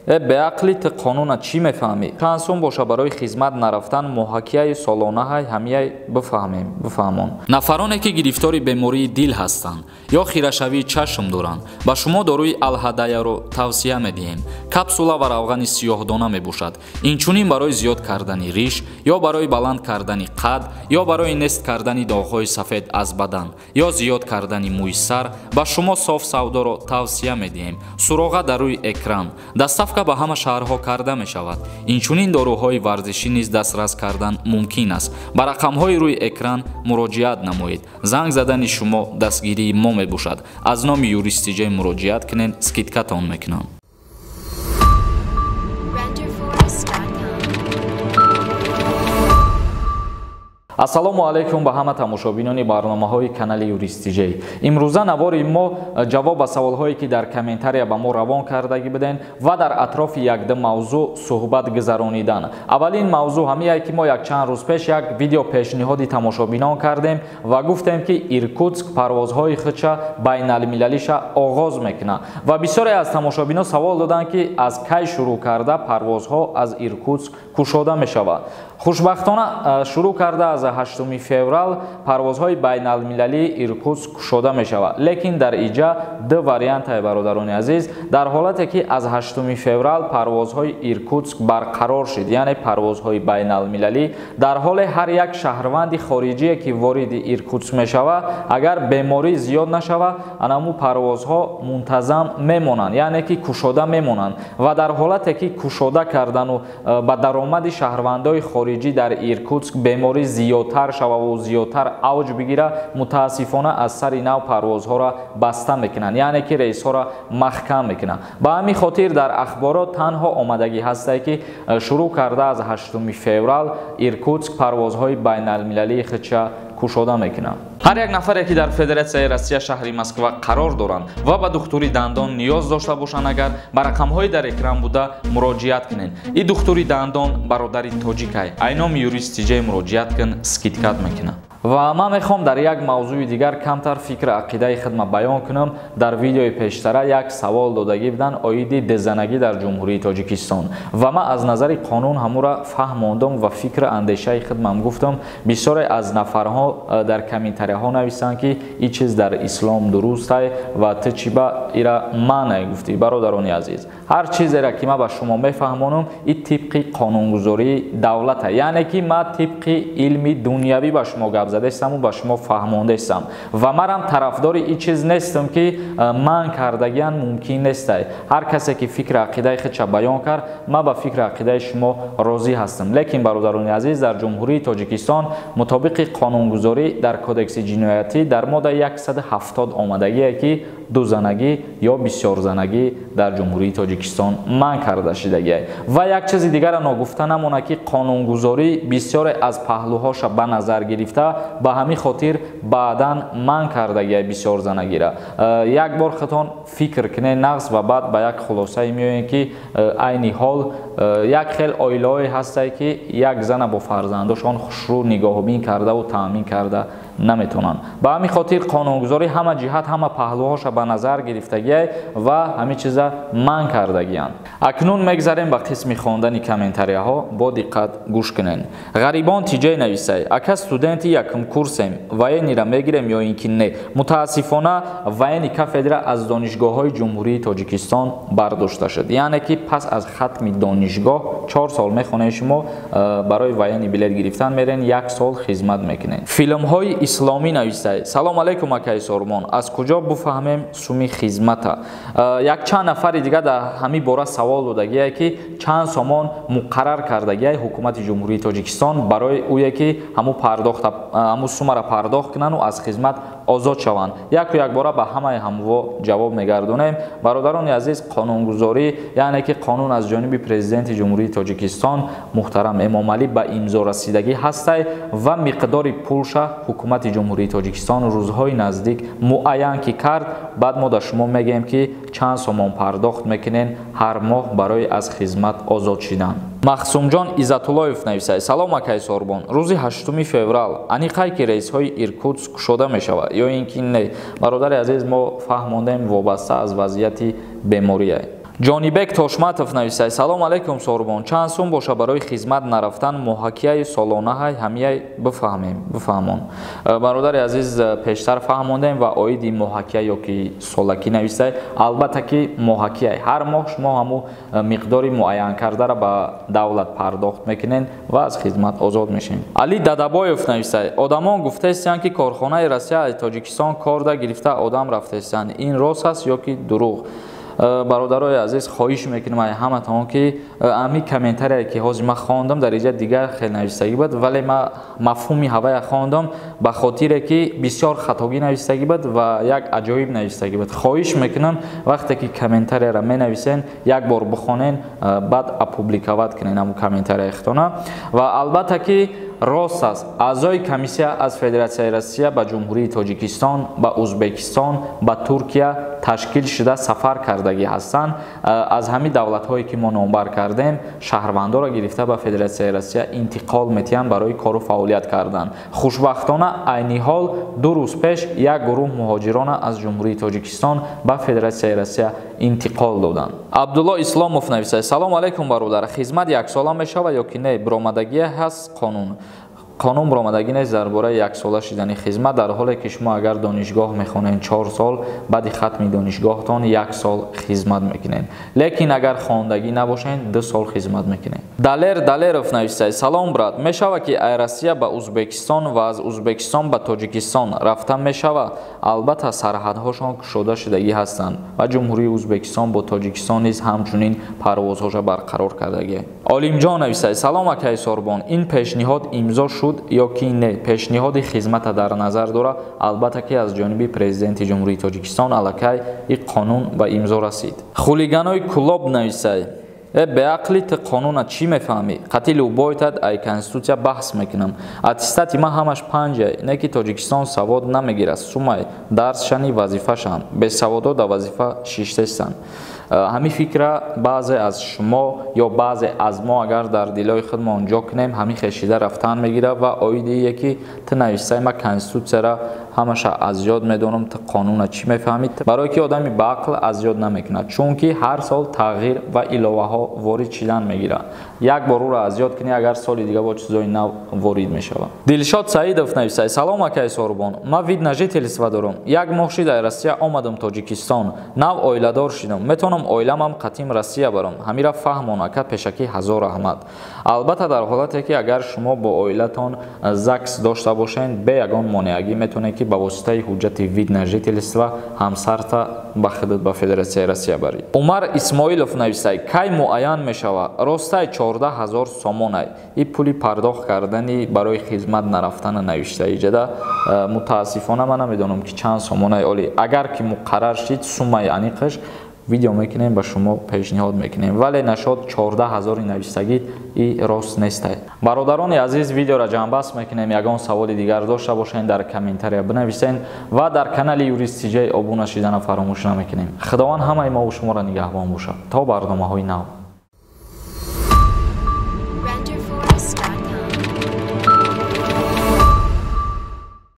Беақли ту қонуна чӣ мефаҳмӣ? Чанд сум боша барои хизмат нарафтан моҳакияю солонаҳай ҳамияй бифаҳмем, бифаҳмон. Нафароне ки гирифтори бемории дил ҳастанд ё хирашавии чашм доранд, ба шумо доруи Алҳадаяро тавсия медиҳем. Капсула ва равғани сиёҳдона мебошад. Инчунин барои зиёд кардани риш ё барои баланд кардани қад ё барои нест кардани доғҳои сафед аз бадан ё зиёд кардани мӯи сар ба шумо соф савдоро тавсия медиҳем. Суроға дар рӯи экран. Доставка ба ҳама шаҳрҳо карда мешавад. Инчунин доруҳои варзишӣ низ дастрас кардан мумкин аст. Ба рақамҳои рӯи экран муроҷиат намоед. Занг задани шумо дастгирии мо мебошад. Аз номи Юрист Тиҷай муроҷиат кунед, скидкатон мекунам. Ассалому алайкум ба ҳама тамошобинони барномаҳои канали Юрист Тиҷай. Имрӯза навори мо ҷавоб ба саволҳое ки дар комментария ба мо равон кардагӣ буден ва дар атрофи якду мавзӯъ суҳбат гузаронидан. Аввалин мавзӯъ ҳамие ки мо якчанд рӯз пеш як видео пешниҳоди тамошобинон кардем ва гуфтем ки Иркутск парвозҳои худша байналмилалиша оғоз мекунад ва бисёре аз тамошобинон савол доданд ки аз кай шурӯъ карда парвозҳо аз Иркутск кушода мешавад. Хушбахтона шурӯъ карда аз 8 феврал парвозҳои байналмилалии Иркутск кушода мешавад. Лекин дар иҷа ду вариантае, бародарони азиз. Дар ҳолате ки аз 8 феврал парвозҳои Иркутск барқарор шид, яъне парвозҳои байналмилалӣ, дар ҳоле ҳар як шаҳрванди хориҷие ки вориди Иркутск мешавад, агар беморӣ зиёд нашавад, анаму парвозҳо мунтазам мемонанд, яъне ки кушода мемонанд. Ва дар ҳолате ки кушода кардану ба даромади шаҳрвандои хориҷӣ дар Иркутск беморӣ зиёдтар шававу зиёдтар авҷ бигира, мутаассифона аз сари нав парвозҳоро баста мекунанд, яъне ки рейсҳоро маҳкам мекунанд. Ба ҳамин хотир дар ахборот танҳо омадагӣ ҳастае ки шурӯъ карда аз 8 феврал Иркутск парвозҳои байналмилалии худша кушода мекунанд. Ҳар як нафаре ки дар Федератсияи Россия шаҳри Москва қарор доранд ва ба духтури дандон ниёз дошта бошанд, агар ба рақамҳои дар экран буда муроҷиат кунед. И духтури дандон бародари тоҷикай. Айноми Юрист Тиҷай муроҷиат кун, скидкат мекунад. Ва ман мехоҳам дар як мавзӯи дигар камтар фикр ақидаи худма баён кунам. Дар видеои пештара як савол додагӣ буданд оиди дезанагӣ дар Ҷумҳурии Тоҷикистон ва ман аз назари қонун ҳамура фаҳмондам ва фикр андешаи худмам гуфтам. Бисёре аз нафарҳо дар комментарияҳо нависанд ки ин чиз дар ислом дурустай ва ту чӣ ба ира манъ гуфтӣ. Бародарони азиз, ҳар чизеро ки ман ба шумо мефаҳмонам, ин тибқи қонунгузории давлата, яъне ки ман тибқи илми дунявӣ ба шумо гап задастаму ба шумо фаҳмондастам ва манам тарафдори ин чиз нестам ки манъ кардагиан мумкин нестай. Ҳар касе ки фикр ақидаи худша баён кард, ман ба фикр ақидаи шумо розӣ ҳастам. Лекин бародарони азиз, дар Ҷумҳурии Тоҷикистон мутобиқи қонунгузорӣ дар кодекси ҷиноятӣ дар моддаи 170 омадагие ки дузанагӣ ё бисёрзанагӣ дар Ҷумҳурии Тоҷикистон манъ карда шидагиай. Ва як чизи дигарро ногуфта намонад ки қонунгузорӣ бисёре аз паҳлӯҳоша ба назар гирифта, ба ҳамин хотир баъдан манъ кардагиай бисёрзанагиро. Як бор худтон фикр кунед нағз ва баъд ба як хулосае меоем ки айни ҳол як хел оилаҳое ҳастае ки як зана бо фарзандошон хушрӯ нигоҳубин кардаву таъмин карда наметавонанд. Ба ҳамин хотир қонунгузорӣ ҳама ҷиҳат ҳама паҳлӯҳоша ба назар гирифтагиай ва ҳамин чиза манъ кардагианд. Акнун мегзарем ба қисми хондани комментарияҳо, бо диққат гӯш кунед. Ғарибон Тиҷай нависай: ака студенти якум курсем, военнира мегирем ё ин ки не? Мутаассифона военни кафедра аз донишгоҳҳои Ҷумҳурии Тоҷикистон бардошта шуд, яъне ки пас аз хатми донишгоҳ 4 сол мехонед шумо, барои военни билет гирифтан мерен, 1 сол хизмат мекунед. Филмҳои исломӣ нависай: салом алайкум акаи Сормон, аз куҷо буфаҳмем суми хизмата? Якчанд нафари дигар дар ҳамин бора савол додагие ки чанд сомон муқаррар кардагиай ҳукумати Ҷумҳурии Тоҷикистон барои ӯе ки ҳамун пардохта, ҳамун сумаро пардохт кунанду аз хизмат озод шаванд. Яку якбора ба ҳамаи ҳамво ҷавоб мегардонем. Бародарони азиз, қонунгузорӣ, яъне ки қонун аз ҷониби президенти Ҷумҳурии Тоҷикистон муҳтарам Эмомалӣ ба имзо расидагӣ ҳастай ва миқдори пулша ҳукумати Ҷумҳурии Тоҷикистон рӯзҳои наздик муайян ки кард, баъд мо дар шумо мегӯем ки чанд сомон пардохт мекунен ҳар моҳ барои аз хизмат озод шидан. Махсумҷон Иззатуллоев нависад: салом акай Сорбон, рӯзи 8 феврал аниқай ки рейсҳои Иркутск кушода мешавад ё ин ки не? Бародари азиз, мо фаҳмондем вобаста аз вазъияти бемория. Ҷонибек Тошматов нависад: салом алейкум Сорбон, чанд сум боша барои хизмат нарафтан моҳакияи солонаҳай ҳамияй бифаҳмем, бифаҳмон. Бародари азиз, пештар фаҳмондем ва оиди моҳакия ё ки солакӣ нависай. Албатта ки моҳакияй ҳар моҳ шумо ҳамун миқдори муайян кардара ба давлат пардохт мекунед ва аз хизмат озод мешавед. Али Дадабоев нависад: одамон гуфтаистанд, ки корхонаи Россия аз Тоҷикистон корда гирифта одам рафтаистанд, ин рост аст ё ки дурӯғ? Бародарои азиз, хоҳиш мекунам ай ҳаматон, ки ами комментарие, ки ҳозир ман хондам, дар инҷа дигар хел навистагӣ буд, вале ман мафҳуми ҳавая хондам, ба хотире ки бисёр хатогӣ навистагӣ буд ва як аҷоиб навистагӣ буд. Хоҳиш мекунам, вақте ки комментарияро менависен, як бор бихонен, баъд опубликовать кунен ҳамун комментарияи худтона. Ва албатта ки рост аст, аъзои комиссия аз Федератсияи Россия ба Ҷумҳурии Тоҷикистон, ба Узбекистон, ба Туркия ташкил шуда сафар кардагӣ ҳастанд. Аз ҳамин давлатҳое, ки мо номбар кардем, шаҳрвандоро гирифта ба Федератсияи Россия интиқол метиҳанд барои кору фаъолият кардан. Хушбахтона, айни ҳол 2 рӯз пеш як гурӯҳ муҳоҷирона аз Ҷумҳурии Тоҷикистон ба Федератсияи Россия интиқол доданд. Абдулло Исломов нависад: салому алайкум бародар, хизмат яксола мешавад ё ки не? Биромадагие ҳаст қонун? Баромадагӣ нест дар бораи яксола шидани хизмат, дар ҳоле ки шумо агар донишгоҳ мехонед 4 сол, баъди хатми донишгоҳтон як сол хизмат мекунед, лекин агар хондагӣ набошед, 2 сол хизмат мекунед. Далер Далеров нависад: салом брат, мешавад ки ай Россия ба Узбекистон ва аз Узбекистон ба Тоҷикистон рафта мешавад? Албатта, сарҳадҳошон кушода шудагӣ ҳастанд ва Ҷумҳурии Узбекистон бо Тоҷикистон низ ҳамчунин парвозҳоша барқарор кардагӣ. Олимҷон нависад: салом акаи Сорбон, ин пешниҳод имзо шуд ё ки не? Пешниҳоди хизмата дар назар дора. Албатта ки аз ҷониби Президенти Ҷумҳурии Тоҷикистон аллакай ин қонун ба имзо расид. Хулиганои Кулоб нависад: э беақли, ту қонуна чӣ мефаҳмӣ? Қати любой тат ай конститутсия баҳс мекунам. Аттестати ман ҳамаш панҷа, не ки Тоҷикистон савод намегирад. Сумай дарсшани вазифашанд, бесаводо да вазифа шиштестанд. Ҳамин фикра баъзе аз шумо ё баъзе аз мо агар дар дилои худмон ҷо кунем, ҳамин хешида рафтан мегирад. Ва оидие ки ту навистай, ма конститутсияра ҳамаша аз ёд медонам, ту қонуна чӣ мефаҳмӣ? Барое ки одами баақл аз ёд намекунад, чунки ҳар сол тағйир ва иловаҳо ворид шидан мегирад. Як бор ӯро аз ёд кунӣ, агар соли дига бо чизои нав ворид мешавад. Дилшод Саидов нависад: салом акаи Сорбон, ман вид на жительство дорам, як моҳ шид ай Россия омадам Тоҷикистон, нав оиладор шидам, метавонам оиламам қатим Россия барам? Ҳамира фаҳмон ака, пешакӣ ҳазор раҳмат. Албатта, дар ҳолате ки агар шумо бо оилатон ЗАГС дошта бошед, бе ягон монеагӣ метавонед, ки ба воситаи ҳуҷҷати вид на жительство ҳамсарта ба худат ба Федератсияи Россия барӣ. Умар Исмоилов нависад: кай муайян мешавад? Ростай 14 000 сомонай и пули пардохт кардани барои хизмат нарафтана навишта иҷада. Мутаассифона, ман намедонам, ки чанд сомонаи оли. Агар ки муқаррар шид суммаи аниқаш, видео мекунем, ба шумо пешниҳод мекунем, вале нашод 14 ҳазори навистагӣ и рост нестай. Бародарони азиз, видеоро ҷамъбаст мекунем. Ягон саволи дигар дошта бошед, дар комментария бинависед ва дар канали Юрист Тиҷай обуна шидана фаромӯш намекунем. Худованд ҳамаи мову шуморо нигаҳбон бошад. То барномаҳои нав.